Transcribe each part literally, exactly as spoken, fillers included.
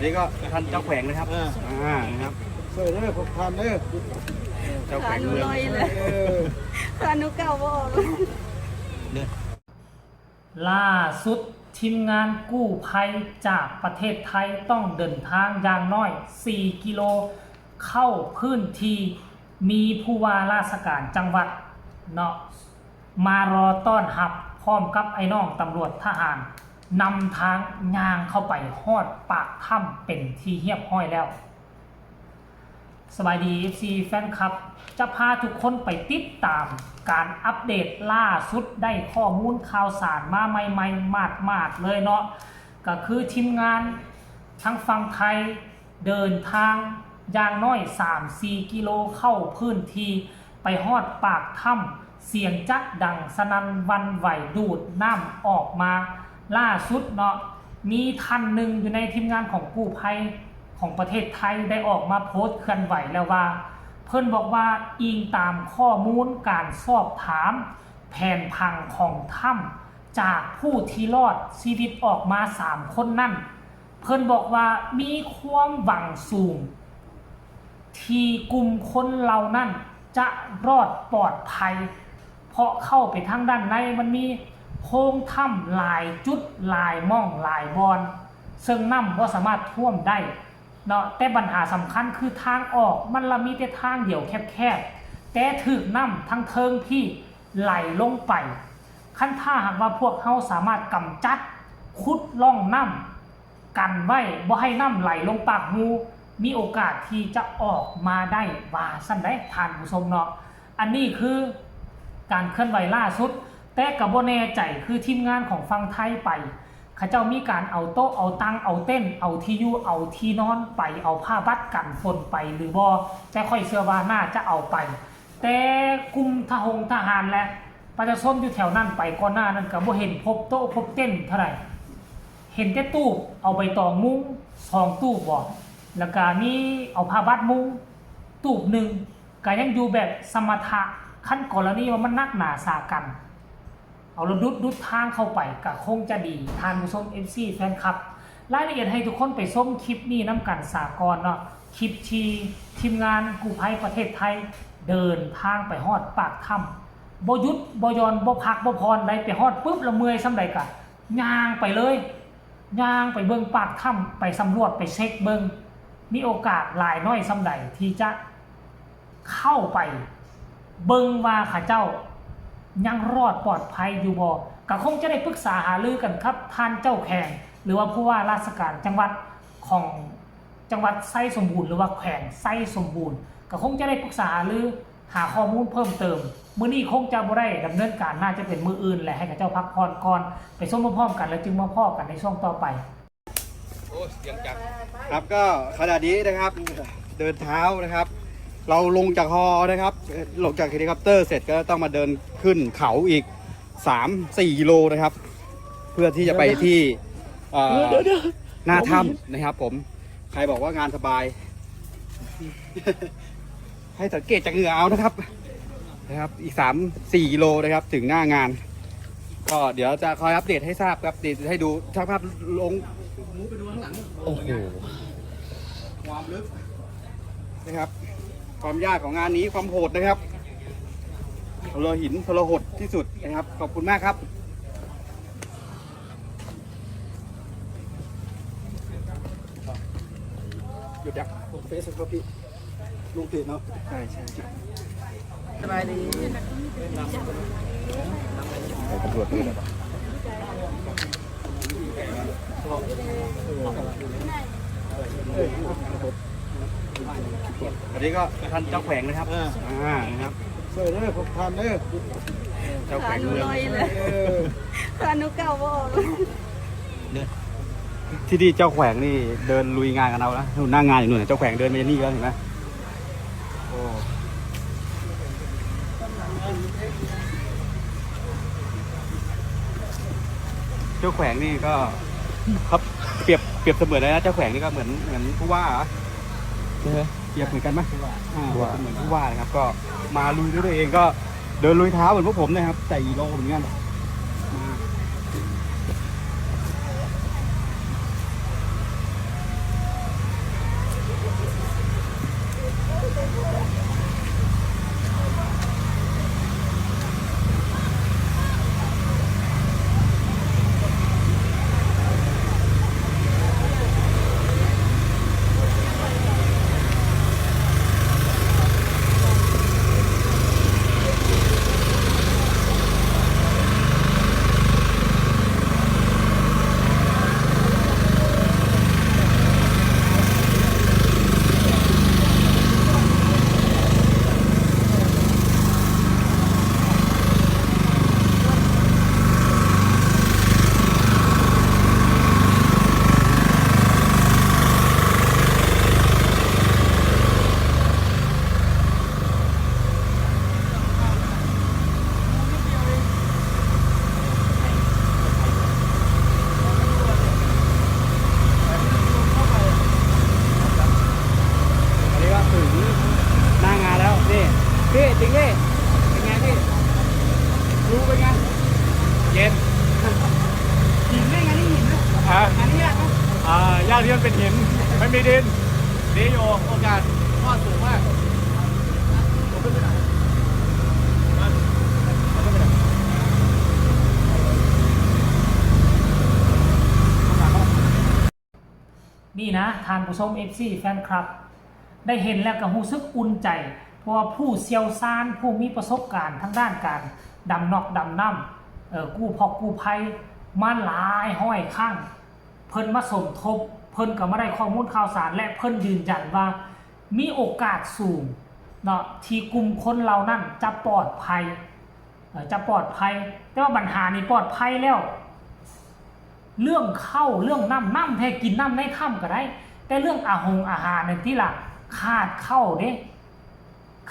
นี่ก็ท่านเจ้าแขวงนะครับ อ่า อ่า นะครับ ช่วยเด้อ ผมผ่านเด้อ เจ้าแขวงเมือง ขาหนูลอยเลย เออ ขาหนูเก่าบ่ออก ล่าสุดทีมงานกู้ภัยจากประเทศไทยต้องเดินทางอย่างน้อยสี่กิโล เข้าพื้นที่มีผู้ว่าราชการจังหวัดเนาะ มารอต้อนรับพร้อมกับไอ้น้องตำรวจทหารนำทางย่างเข้าไปฮอดปากถ้ำเป็นที่เรียบร้อยแล้ว สบายดี เอฟซี แฟนคลับ จะพาทุกคนไปติดตามการอัปเดตล่าสุด ได้ข้อมูลข่าวสารมาใหม่ๆ มากๆ เลยเนาะ ก็คือทีมงานทางฝั่งไทยเดินทางอย่างน้อยสามสี่กิโลเข้าพื้นที่ ไปฮอดปากถ้ำ เสียงจักดังสนั่นหวั่นไหวดูดน้ำออกมา ล่าสุดเนาะ มีท่านหนึ่งอยู่ในทีมงานของกู้ภัยของประเทศไทยได้ออกมาโพสต์เคลื่อนไหวแล้วว่า เพิ่นบอกว่าอิงตามข้อมูลการสอบถามแผนผังของถ้ำจากผู้ที่รอดชีวิตออกมาสามคนนั้น เพิ่นบอกว่ามีความหวังสูง ที่กลุ่มคนเหล่านั้นจะรอดปลอดภัย เพราะเข้าไปทางด้านในมันมีโพรงถ้ำหลายจุดหลายหม่องหลายบ่อน ซึ่งน้ำบ่สามารถท่วมได้เนาะ แต่ปัญหาสำคัญคือทางออกมันละมีแต่ทางเดียวแคบๆ แต่ถืกน้ำทั้งเทิงพี้ไหลลงไป คันถ้าหากว่าพวกเฮาสามารถกำจัด ขุดร่องน้ำ กันไว้บ่ให้น้ำไหลลงปากรู มีโอกาสที่จะออกมาได้ ว่าซั่นเด้ท่านผู้ชมเนาะ อันนี้คือการเคลื่อนไหวล่าสุด แต่ก็บ่แน่ใจคือทีมงานของฝั่งไทยไป เขาเจ้ามีการเอาโต๊ะ เอาตัง เอาเต็นท์ เอาที่อยู่ เอาที่นอนไป เอาผ้าบัดกันฝนไปหรือบ่ แต่ข้อยเชื่อว่าน่าจะเอาไป แต่กลุ่มทหงทหารและประชาชนอยู่แถวนั้นไปก่อนหน้านั้นก็บ่เห็นพบโต๊ะพบเต็นท์เท่าใด เห็นแต่ตูบ เอาใบตองมุงสองตูบบ่ แล้วก็มีเอาผ้าบัดมุงตูบหนึ่ง ก็ยังอยู่แบบสมถะ คันกรณีว่ามันหนักหนาสาหัส เอาแล้วดุดดุดทางเข้าไปก็คงจะดี ท่านผู้ชม เอฟซี แฟนคลับ รายละเอียดให้ทุกคนไปชมคลิปนี้นำกันสาก่อนเนาะ คลิปที่ทีมงานกู้ภัยประเทศไทยเดินทางไปฮอดปากถ้ำ บ่หยุดบ่หย่อนบ่พักบ่ผ่อนใด ไปฮอดปุ๊บละเมื่อยส่ำใดกะย่างไปเลย ย่างไปเบิ่งปากถ้ำ ไปสำรวจไปเช็คเบิ่ง มีโอกาสหลายน้อยส่ำใดที่จะเข้าไปเบิ่งว่าเขาเจ้ายังรอดปลอดภัยอยู่บ่ ก็คงจะได้ปรึกษาหารือกันครับ ท่านเจ้าแขวง หรือว่าผู้ว่าราชการจังหวัดของจังหวัดไชยสมบูรณ์ หรือว่าแขวงไชยสมบูรณ์ ก็คงจะได้ปรึกษาหารือ หาข้อมูลเพิ่มเติม มื้อนี้คงจะบ่ได้ดำเนินการ น่าจะเป็นมื้ออื่นแหละ ให้เขาเจ้าพักผ่อนก่อน ไปชมพร้อมๆกัน แล้วจึงมาพ้อกันในช่วงต่อไป โอ้ เสียงจัก ครับ ก็ขณะนี้นะครับ เดินเท้านะครับ เราลงจากฮอนะครับ เอ่อ ลงจากเฮลิคอปเตอร์เสร็จก็ต้องมาเดินขึ้นเขาอีก สามสี่กิโลนะครับ เพื่อที่จะไปที่ เอ่อ เดี๋ยวๆ หน้าถ้ำนะครับผม ใครบอกว่างานสบาย ให้สังเกตจากเหงื่อเอานะครับ นะครับ อีกสามสี่กิโลนะครับ ถึงหน้างาน ก็เดี๋ยวจะคอยอัปเดตให้ทราบครับ เดี๋ยวให้ดูช่างภาพลง โอ้โห ความลึกนะครับ ความยากของงานนี้ ความโหดนะครับ ทรหินทรหดที่สุดนะครับ ขอบคุณมากครับ หยุดยัง ลงเฟซครับพี่ ลงเพจเนาะ ใช่ใช่ สบายดี ไปตำรวจด้วยนะ อันนี้ก็ท่านเจ้าแขวงนะครับ อ่า อ่า นะครับ ช่วยเด้อ ผมผ่านเด้อ เจ้าแขวงเมือง ขาหนูลอยเลย เออ ขาหนูเก่าบ่ออก เนี่ย ที่นี่เจ้าแขวงนี่เดินลุยงานกันเอานะ หน้างานอยู่นู่นนะ เจ้าแขวงเดินมานี่แล้ว เห็นไหม โอ้ เจ้าแขวงนี่ก็ ครับ เปรียบ เปรียบเสมือนอะไรนะ เจ้าแขวงนี่ก็เหมือน เหมือนผู้ว่าเหรอ ใช่ไหม เปรียบเหมือนกันไหม ผู้ว่า อ่า ผู้ว่า เปรียบเสมือนผู้ว่านะครับ ก็มาลุยด้วยตัวเอง ก็เดินลุยเท้าเหมือนพวกผมนะครับ แต่กิโลเหมือนกัน มา อ่าหญ้าที่มันเป็นหิน ไม่มีดิน ดีอยู่ โอกาสรอดสูงมาก นี่นะท่านผู้ชม เอฟซี แฟนคลับ ได้เห็นแล้วก็รู้สึกอุ่นใจ เพราะว่าผู้เชี่ยวชาญผู้มีประสบการณ์ทางด้านการดำนอกดำน้ำเอ่อกู้พอกกู้ภัยมาหลายร้อยครั้ง เพิ่นมาสมทบ เพิ่นก็มาได้ข้อมูลข่าวสาร และเพิ่นยืนยันว่ามีโอกาสสูงเนาะที่กลุ่มคนเหล่านั้นจะปลอดภัยเอ่อจะปลอดภัย แต่ว่าปัญหานี่ปลอดภัยแล้ว เรื่องข้าวเรื่องน้ำน้ำแท้กินน้ำในถ้ำก็ได้ แต่เรื่องอาหงอาหารในที่ละขาดข้าวเด้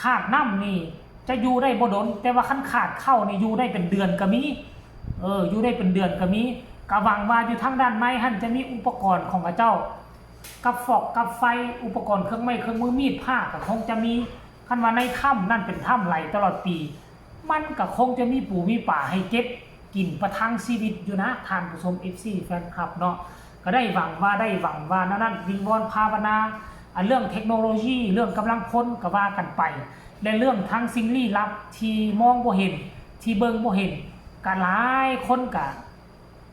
ขาดน้ำนี่จะอยู่ได้บ่ดน แต่ว่าคันขาดข้าวนี่อยู่ได้เป็นเดือนก็มี เออ อยู่ได้เป็นเดือนก็มี ก็หวังว่าอยู่ทางด้านในหั่นจะมีอุปกรณ์ของเขาเจ้า กับฟอกกับไฟ อุปกรณ์เครื่องไม้เครื่องมือมีดผ้าก็คงจะมี คันว่าในถ้ำนั่นเป็นถ้ำไหลตลอดปี มันก็คงจะมีปูมีปลาให้เก็บกินประทังชีวิตอยู่นะท่านผู้ชม เอฟซี แฟนคลับเนาะ ก็ได้หวังว่าได้หวังว่านั่นนั่นวิงวอนภาวนา อันเรื่องเทคโนโลยีเรื่องกำลังคนก็ว่ากันไป และเรื่องทั้งสิ่งลี้ลับที่มองบ่เห็นที่เบิ่งบ่เห็นก็หลายคนก็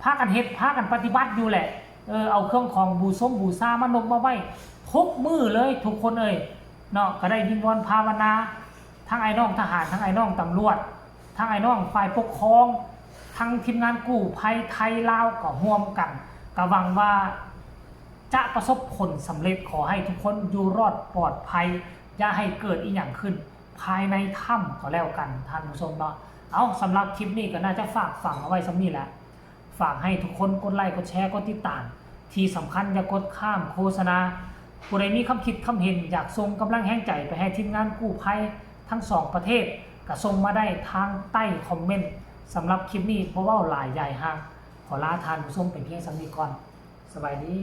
พากันเฮ็ดพากันปฏิบัติอยู่แหละ เออเอาเครื่องของบูชงบูชามานกมาไว้ทุกมื้อเลยทุกคนเอ้ยเนาะ ก็ได้วิงวอนภาวนา ทั้งไอ้น้องทหารทั้งไอ้น้องตำรวจ ทั้งไอ้น้องฝ่ายปกครอง ทั้งทีมงานกู้ภัยไทยลาวก็ร่วมกันก็หวังว่า จะประสบผลสำเร็จขอให้ทุกคนอยู่รอดปลอดภัย อย่าให้เกิดอีหยังขึ้น ภายในถ้ำก็แล้วกันท่านผู้ชมเนาะ เอาสำหรับคลิปนี้ก็น่าจะฝากฝังเอาไว้ส่ำนี้แหละ ฝากให้ทุกคนกดไลค์กดแชร์กดติดตาม ที่สำคัญอย่ากดข้ามโฆษณา ผู้ใดมีความคิดความเห็นอยากส่งกำลังแฮงใจไปให้ทีมงานกู้ภัยทั้งสองประเทศก็ส่งมาได้ทางใต้คอมเมนต์ สำหรับคลิปนี้บ่เว้าหลายยายห่าง ขอลาท่านผู้ชมเป็นเพียงส่ำนี้ก่อน สบายดี